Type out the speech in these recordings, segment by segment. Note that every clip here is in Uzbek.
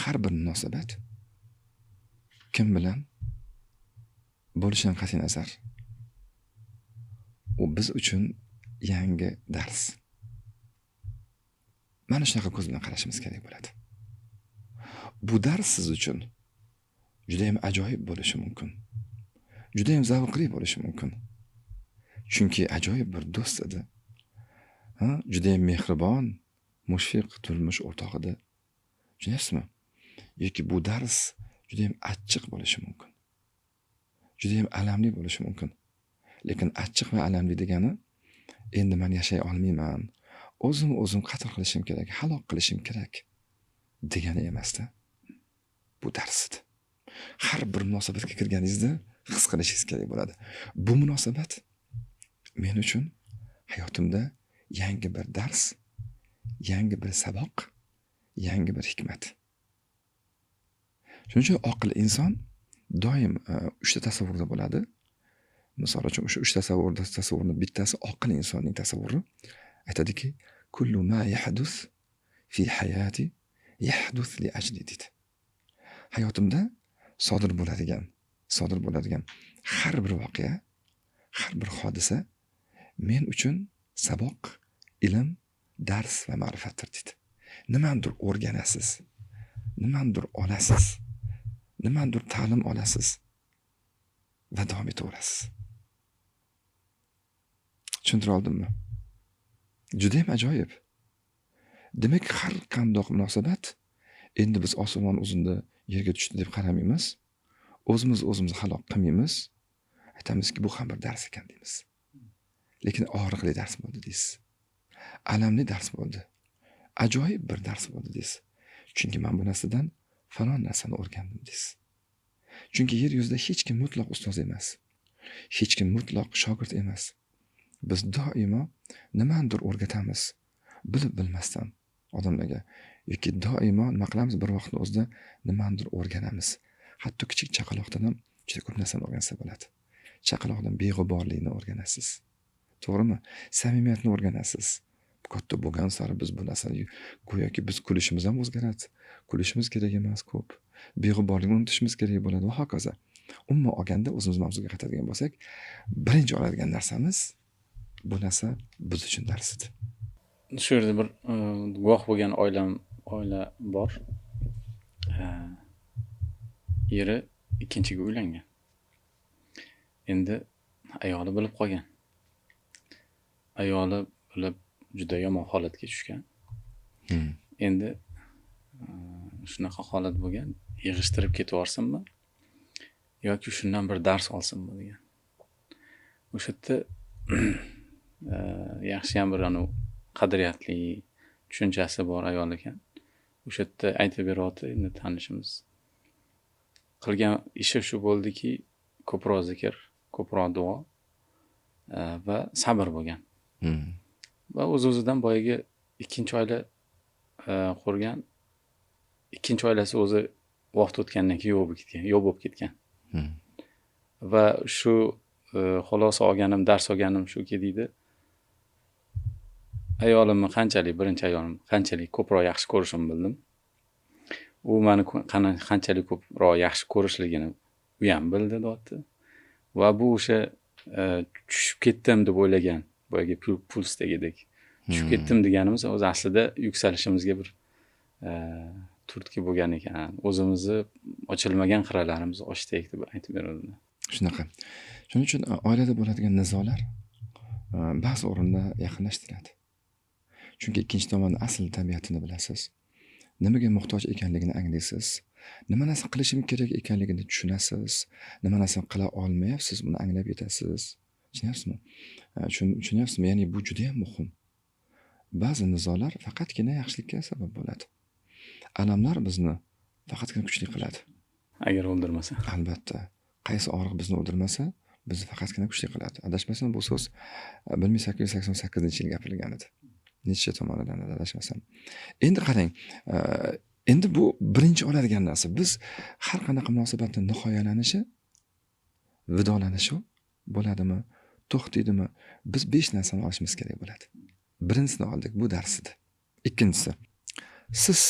Har bir munosabat kim bilan bo'lishidan qat'iy nazar, u biz uchun yangi dars. Mana shunaqa ko'z bilan qarashimiz kerak bo'ladi. Bu dars siz uchun judayam ajoyib bo'lishi mumkin. Judayam zavqli bo'lishi mumkin. Chunki ajoyib bir do'st edi. Ha, judayam mehribon, mushfiq turmush o'rtog'i edi. Tushunyapsizmi? Yoki bu dars judayam achchiq bo'lishi mumkin. Judayam alamli bo'lishi mumkin. Lekin achchiq va alamli degani endi men yashay olmayman, o'zim o'zim qatl qilishim kerak, halok qilishim kerak degani emasda. Bu dars edi. Har bir munosabatga kirganingizda his qilishingiz kerak bo'ladi. Bu munosabat men uchun hayotimda yangi bir dars, yangi bir saboq, yangi bir hikmat. Shuning uchun oqil inson doim uchta tasavvurda bo'ladi. Misol uchun, o'sha uchta tasavvurni bittasi oqil insonning tasavvuri. Aytadiki, kullu ma yahdus fi hayati yahdus li ajli deydi. Hayotimda sodir bo'ladigan har bir voqea, har bir hodisa men uchun saboq, ilm, dars va ma'rifatdir deydi. Nimanidir o'rganasiz, nimanidir olasiz, nimanidir ta'lim olasiz va davom etaverasiz. Tushuntira oldimmi? Judayam ajoyib. Demak, har qandoq munosabat, endi biz osmon uzunda yerga tushdi deb qaramaymiz. O'zimiz o'zimizni halok qilmaymiz. Aytamizki, bu ham bir dars ekan deymiz. Lekin og'riqli dars bo'ldi deysiz. Alamli dars bo'ldi. Ajoyib bir dars bo'ldi deysiz. Chunki men bu narsadan falon narsani o'rgandim deysiz. Chunki yer yuzida hech kim mutlaq ustoz emas. Hech kim mutlaq shogird emas. Biz doimo nimanidir o'rgatamiz, bilib bilmasdan odamlarga yoki doimo nima qilamiz, bir vaqtni o'zida nimanidir o'rganamiz. Hatto kichik chaqaloqdan ham juda ko'p narsani o'rgansa bo'ladi. Chaqaloqdan beg'uborlikni o'rganasiz. To'g'rimi? Samimiyatni o'rganasiz. Katta bo'lgan sari biz bu narsani, go'yoki biz kulishimiz ham o'zgaradi. Kulishimiz kerak emas ko'p. Beg'uborlikni unutishimiz kerak bo'ladi va hokazo. Umuman olganda, o'zimiz mavzuga qaytadigan bo'lsak, birinchi oladigan narsamiz, bu narsa biz uchun dars edi. Shu yerda bir guvoh bo'lgan oila bor. Eri ikkinchiga uylangan. Endi ayoli bilib qolgan. Ayoli bilib, juda yomon holatga tushgan. Endi shunaqa holat bo'lgan, yig'ishtirib ketvorsinmi yoki shundan bir dars olsinmi degan. O'sha yerda yaxshiyam bir anavi qadriyatli tushunchasi bor ayol ekan. O'sha yerda aytib beryapti endi tanishimiz. Qilgan ishi shu bo'ldiki, ko'proq zikr, ko'proq duo va sabr bo'lgan. Va o'z-o'zidan boyagi ikkinchi oila qurgan, ikkinchi oilasi o'zi vaqt o'tgandan keyin yo'q bo'lib ketgan, yo'q bo'lib ketgan. Va shu xulosa olganim, dars olganim shuki deydi, ayolimni qanchalik, birinchi ayolim qanchalik ko'proq yaxshi ko'rishimni bildim. U mani qanchalik ko'proq yaxshi ko'rishligini u ham bildi, deyapti. Va bu o'sha tushib ketdim deb o'ylagan, boyagi pulsdagidek tushib ketdim deganimiz o'zi aslida yuksalishimizga bir turtki bo'lgan ekan. O'zimizni ochilmagan qirralarimizni ochdik deb aytib beradilar. Shunaqa. Shuning uchun oilada bo'ladigan nizolar ba'zi o'rinda yaqinlashtiradi. Chunki ikkinchi tomonni asl tabiatini bilasiz. Nimaga muhtoj ekanligini anglaysiz. Nima narsa qilishim kerak ekanligini tushunasiz. Nima narsa qila olmayapsiz, buni anglab yetasiz. Tushunyapsizmi? Tushunyapsizmi? Ya'ni bu juda ham muhim. Ba'zi nizolar faqatgina yaxshilikka sabab bo'ladi. Alamlar bizni faqatgina kuchli qiladi. Agar o'ldirmasa. Albatta. Qaysi og'riq bizni o'ldirmasa, bizni faqatgina kuchli qiladi. Adashmasam, bu so'z 1888-yil gapirilgan edi. Nietzsche tomonidan, adashmasam. Endi qarang, endi bu birinchi oladigan narsa. Biz har qanaqa munosabatni nihoyalanishi, vidolanishi bo'ladimi, to'xtaydimi? Biz 5 narsani olishimiz kerak bo'ladi. Birinchisini oldik, bu dars edi. Ikkinchisi, siz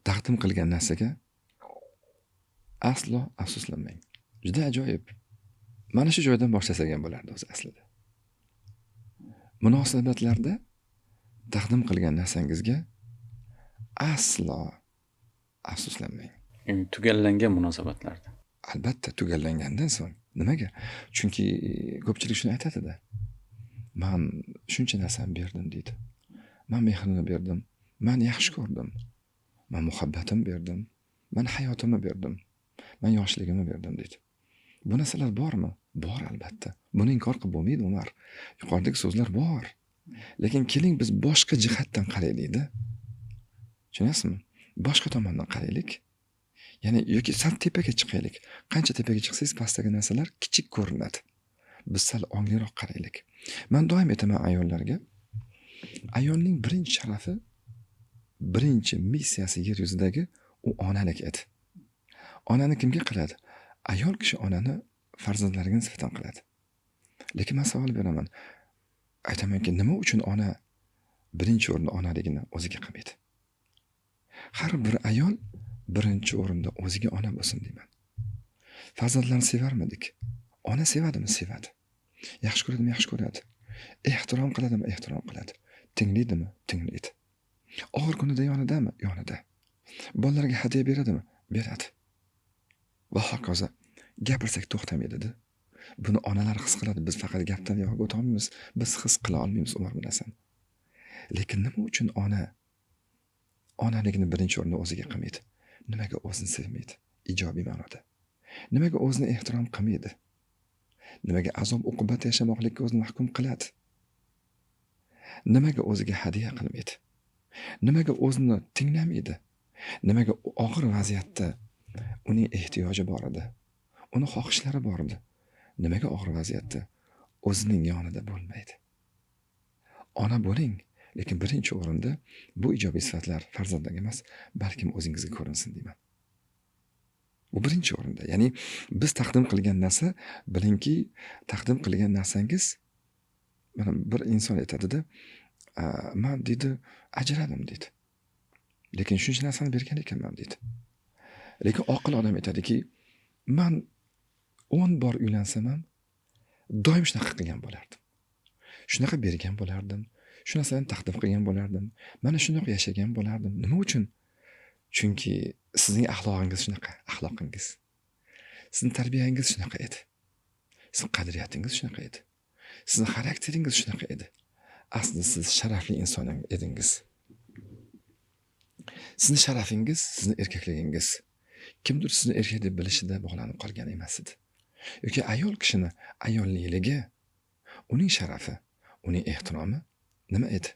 Taqdim qilgan narsaga aslo afsuslanmang. Juda ajoyib. Mana shu joydan boshlasak ham bo'lardi o'zi aslida. Munosabatlarda taqdim qilgan narsangizga aslo afsuslanmang. Tugallangan munosabatlarda. Albatta, tugallangandan so'ng. Nimaga? Chunki ko'pchilik shuni aytadi-da. Man shuncha narsani berdim deydi. Man mehrimni berdim. Man yaxshi ko'rdim. Man muhabbatimni berdim. Man hayotimni berdim. Man yoshligimni berdim deydi. Bu narsalar bormi? Bor albatta. Buni inkor qilib bo'lmaydi, Umar. Yuqoridagi so'zlar bor. Lekin keling biz boshqa jihatdan qaraylik-da. Tushunyapsizmi? Boshqa tomondan qaraylik. Ya'ni yoki sal tepaga chiqaylik. Qancha tepaga chiqsangiz pastdagi narsalar kichik ko'rinadi. Biz sal ongliroq qaraylik. Men doim aytaman ayollarga, ayolning birinchi sharafi, birinchi missiyasi yer yuzidagi u onalik edi. Onani kimga qiladi? Ayol kishi onani farzandlariga nisbatan qiladi. Lekin men savol beraman. Aytamanki, nima uchun ona birinchi o'rinda onaligini o'ziga qilmaydi? Har bir ayol birinchi o'rinda o'ziga ona bo'lsin deyman. Farzandlarni sevarmidik? Ona sevadimi? Sevadi. Yaxshi ko'radimi? Yaxshi ko'radi. Ehtirom qiladimi? Ehtirom qiladi. Tinglaydimi? Tinglaydi. Og'ir kunida yonidami? Yonida. Bolalarga hadya beradimi? Beradi. Va hokazo. Gapirsak to'xtamaydi-da. Buni onalar his qiladi. Biz faqat gapdan yo'q o'ta olmaymiz. Biz his qila olmaymiz Umar bu narsani. Lekin nima uchun ona onaligini birinchi o'rinda o'ziga qilmaydi? Nimaga o'zini sevmaydi? Ijobiy ma'noda. Nimaga o'zini ehtirom qilmaydi? Nimaga azob uqubat yashamoqlikka o'zini mahkum qiladi? Nimaga o'ziga hadya qilmaydi? Nimaga o'zini tinglamaydi? Nimaga og'ir vaziyatda uning ehtiyoji bor edi? Uni xohishlari bor edi. Nimaga og'ir vaziyatda o'zining yonida bo'lmaydi? Ona bo'ling, lekin birinchi o'rinda bu ijobiy sifatlar farzandlarga emas, balkim o'zingizga ko'rinsin deyman. Bu birinchi o'rinda. Ya'ni biz taqdim qilgan narsa, bilingki, taqdim qilgan narsangiz, mana bir inson aytadida, man deydi, ajradim deydi. Lekin shuncha narsani bergan ekanman deydi. Lekin oqil odam aytadiki, man 10 bor uylansam ham doim shunaqa qilgan bo'lardim. Shunaqa bergan bo'lardim. Shu narsani taqdim qilgan bo'lardim. Mana shunaqa yashagan bo'lardim. Nima uchun? Chunki sizning axloqingiz shunaqa, axloqingiz. Sizning tarbiyangiz shunaqa edi. Sizning qadriyatingiz shunaqa edi. Sizning xarakteringiz shunaqa edi. Aslida siz sharafli inson edingiz. Sizning sharafingiz, sizning erkakligingiz. Kimdir sizni erkak deb bilishida bog'lanib qolgan emas edi. Yoki ayol kishini ayollikligi, uning sharafi, uning ehtiromi nima edi?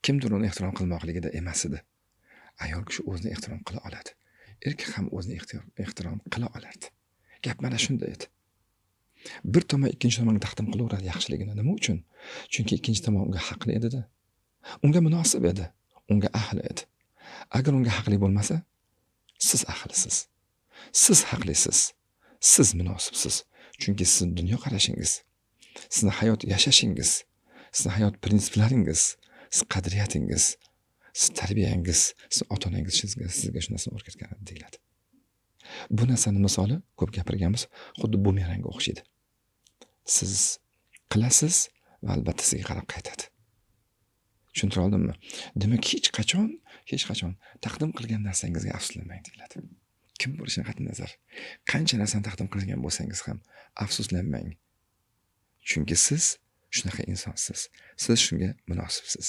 Kimdir uni ehtirom qilmoqligida emas edi. Ayol kishi o'zini ehtirom qila oladi. Erkak ham o'zini ehtirom qila olardi. Gap mana shunda edi. Bir tomon ikkinchi tomonga taqdim qilaveradi yaxshiligini. Nima uchun? Chunki ikkinchi tomon unga haqli edi-da. Unga munosib edi, unga ahli edi. Agar unga haqli bo'lmasa, siz ahlisiz. Siz haqlisiz. Siz munosibsiz. Chunki sizning dunyoqarashingiz, sizning hayot yashashingiz, sizning hayot prinsiplaringiz, siz qadriyatingiz, siz tarbiyangiz, siz ota-onangiz sizga shu narsani o'rgatgan deyiladi. Bu narsani misoli ko'p gapirganmiz, xuddi bumerangga o'xshaydi. Siz qilasiz va albatta sizga qarab qaytadi. Tushuntira oldimmi? Demak, hech qachon taqdim qilgan narsangizga afsuslanmang deyiladi. Kim bo'lishidan qat'iy nazar, qancha narsani taqdim qilgan bo'lsangiz ham afsuslanmang. Chunki siz shunaqa insonsiz. Siz shunga munosibsiz.